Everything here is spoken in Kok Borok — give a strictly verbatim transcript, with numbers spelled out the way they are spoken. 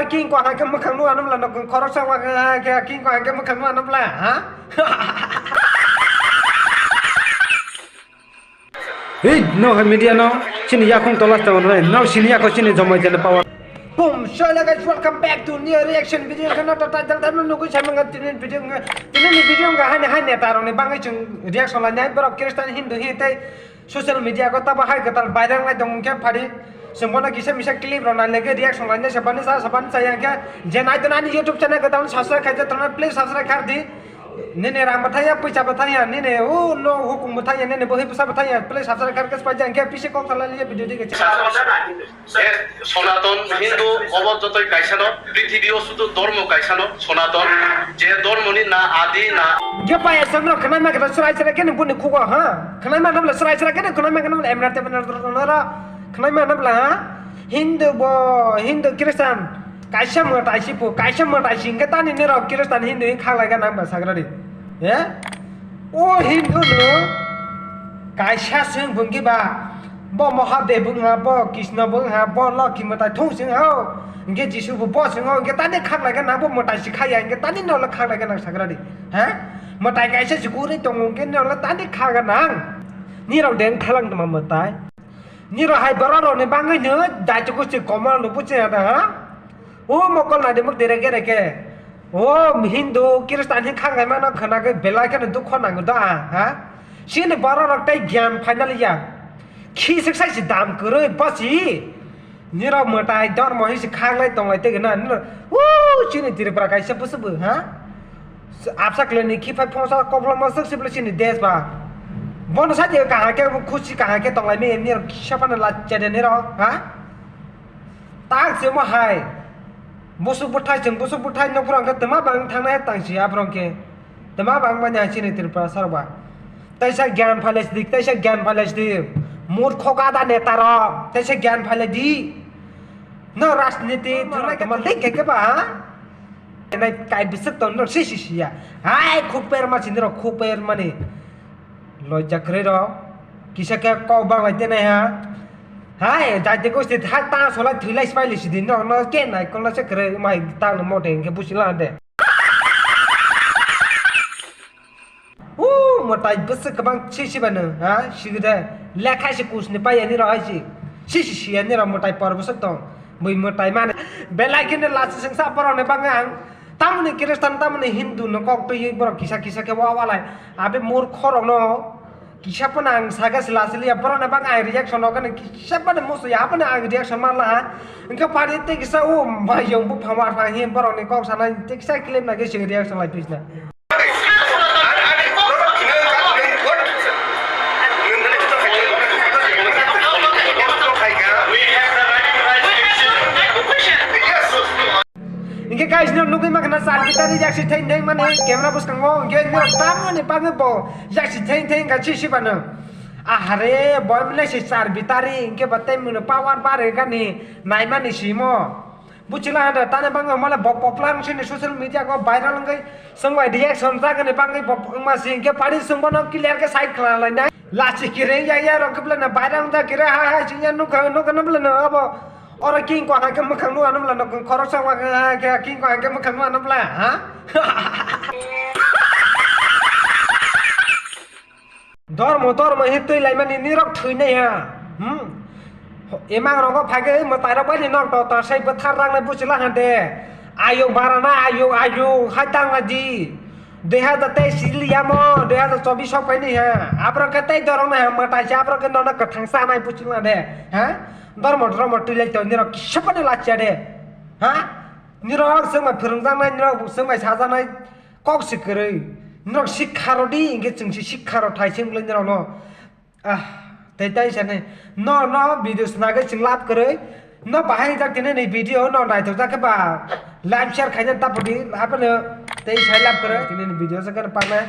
King ko hake mwkhang nua nabla no khoroksa wa ke king ko hake mwkhang nua nabla ha. Hey, no hai media no, chini yakung tola ta no, no sini yako chini jomai jana power. Boom, so hello guys, welcome back to new reaction video. Kana to title tam no nugui sama ngat tinin video nga, tinin video nga hani hani ta rong ni bangai chung reaction la nyai borok Christian Hindu hi tei social media ko tabo hai gatal viral ngai tong khe phari. Sembona kisa misa clip rok nai lege reaction lainai sabani sa sabani sa yang khe je nai tong ani YouTube channel ko tamo subscribe khai tong please subscribe khai di. Nini rang bathai ya, puisa bathai ya, nini o no hukum bathai ya, nini bohi bwsa bathai ya, please subscribe khai khe pai jang khe pisi kok thalai liya video di khe. Sonaton Hindu obo jotoi kaisano, prithibi o sudu dormo kaisano, Sonaton, je dormo ni na adi na. Ge pai asam no khnai ma khe srai srai khe ni buni khugo ha, khnai ma no srai srai khe ni khnai ma khe no emra te emra ro. Khwnai ma nabla ha? Hindu bo, Hindu Christian, kaisa mwtai si phu, kaisa mwtai si hwnkhe tani nirok Christian Hindu hin khaklai gana nang ba sagrari. He? O Hindu no kaisa swng phungki ba, bo Mahadev wng ha, bo Krishna bo wng ha, bo Lokhi mwtai thung swng ha o. Hwnkhe Jisu bo bo swng o, hwnkhe tani khaklai gana nang bo mwtai si khaya, hwnkhe tani nolo khaklai gana nang sagrari. He? Mwtai kaisa si guri tongo, hwnkhe nolo tani kha gana nang. Nirok deng thalang tongma mwtai. Nirok hai borok rokni bagwi no daitiko se komal no buchi ya da ha? O mokol nadi muk dire gere ke. O Hindu, Christian hin khangai mano khana ke belai kheno dukho nango da ha? Sini borok rok tei gyan final ya. Khi sik sai si dam kwrwi basi. Nirok mwtai dormo hi si khanglai tonglai tege na. Nirok, o chini Tripura kaisa busu bu ha? Absa khlai ni khi phai phongsa koblong ma sik sibla chini desh ba. Bono sa je kaham khe khusi kaham khe tonglai mi nirok kisa phano lachade nirok ha? Tak se mo hai. Busuk buthai chwng busuk buthai nokphuru ang khe twma bang thangnai tang si aphuru ang khe. Twma bang manya chini Tripura sarok ba. Teisa gyan phalai sidi, teisa gyan phalai sidi. Murkho gada neta rok, teisa gyan phalai di. No rajniti thwlai tongma link khe ba ha? Nai kai bisik tong no si si si ya. Hai khukper ma chini rok khukper mani. Loi jakrei rok. Kisa khe kok bang lai tenai ha. Hai jati gosti thak ta solai thwilai spai li sidi no no ke nai kol se kwrwi mai ta no mote hwnkhe busi la de. O mwtai bwswk kwbang si si bano ha, sigide lekha se kus ni pai ani rok hai si. Si si si ani rok mwtai por bwswk tong. Bui mwtai mane. Belai kheno lasi sengsa borok ni bagwi ang tamoni Christian tamoni Hindu no kok twi borok kisa kisa khe wa walai. Abe murkho rok no kisa phano ang saga sila sili ya borok ni bagwi ang reaction rok kisa phano musu ya phano ang reaction ma la ha. Engkhe pari tei kisa o mayung buphang wa phang hi borok ni kok sanai tei kisa clip nai khe sing reaction lai twi sina. Hingke guys, no nugui ma khna char bitari yak si theng theng mani camera bwskango, hingke no tamoni bagwi bo yak si theng theng ka si si bano. Ahare, boy mle si char bitari, hingke ba tei mano power bar gani naimani simo. Buchila handa tane bangwi mole bo poplar sini social media go viral wngwi songbai reaction jagani bangwi bo wngma si hingke pari songbono clear ke side khwlai nai. Lachi kireng ya ya rok kebla na viral wngja kire hai hai singya nukha nukha nubla na abo oro king ko hake mukhang nua nubla na khoroksa wa ke king ko hake mukhang nua nubla ha. Dormo dormo he twi laimani nirok thwinai ha. Hmm. Imang rogo phage mwtai rok bai ni nok to to sai bwthar rangnai buchila hande. Ayo barana ayo ayo hai tang di. Dui hazar teis sili yamo dui hazar chobis sok pai ni ha. Abro ke tei dorong na ha mwtai se abro ke nona kwthang sanai buchila de. Ha? Dormo dormo twi lai to nirok kisa pai ni lachiya de. Ha? Nirok sengma phwrwngjaknai nirok sengma sajaknai. Kok se kwrwi. Norok sikha rw di, hingke chwng se sikha rw thai se wngwi norok no. Ah, tei tai sani. No, no, video snagwi chwng lab kwrwi. No bahai jak tini ni video no naithok jak khe ba. Live share khaina ta pudi, abono tei sai lab kwrwi. Tini ni video se khe paknai.